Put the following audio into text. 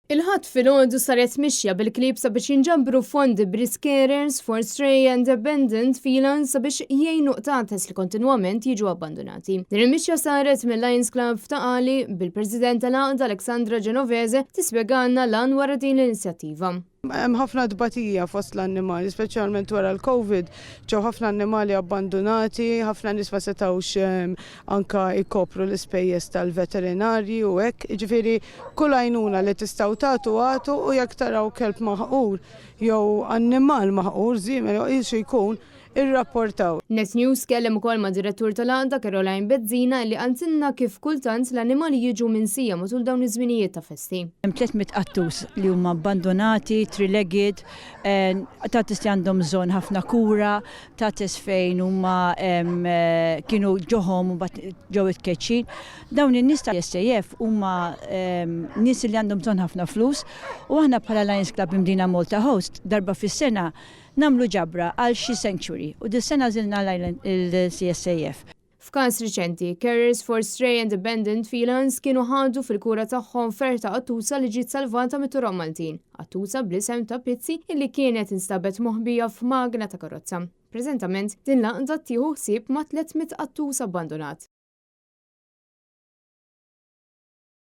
Il-Ħadd filgħodu saret mixja bil-klieb sabiex jinġabru fondi b'risq Carers for Stray and Abandoned Felines sabiex jgħinu qtates li kontinwament jiġu abbandunati. Din il-mixja saret mill-Lions Club f'Ta' Qali bil-President tal-għaqda Alexandra Genovese tispjegalna l-għan wara din l-inizjattiva. Hemm ħafna tbatija fost l-annimali, speċjalment wara l-Covid, ġew ħafna annimali abbandunati, ħafna nies ma setgħux anka jkopru l-ispejjeż tal-veterinarji u hekk. Jiġifieri kull għajnuna li tistgħu tagħtu agħtu u jekk taraw kelb maħqur jew annimal maħqur, żiemel jew xi jkun, irrapportaw. Net News tkellem ukoll mad-Direttur tal-Għaqda Caroline Bezzina li qaltilna kif kultant l-annimali jiġu minsija matul dawn iż-żminijiet ta' festi. Hemm 300 qattus li huma abbandonati, three-legged, qtates li għandhom bżonn ħafna kura, qtates fejn huma kienu ġo home u mbagħad ġew itkeċċin. Dawn in-nies tal-SAF huma nies li għandhom bżonn ħafna flus u aħna bħala Lions Club Imdina Malta Host darba fis-sena Nagħmlu ġabra għal xi sanctuary u dis-sena għażilna l-CSAF. F'każ riċenti, Carers for Stray and Abandoned Felines kienu ħadu fil-kura tagħhom ferħ ta' qattusa li ġiet salvata mit-toroq Maltin, qattusa bl-isem ta' Pizzi illi kienet instabet moħbija f'magna ta' karozza. Preżentament, din l-għaqda tieħu ħsieb ma' 300 qattus abbandunat.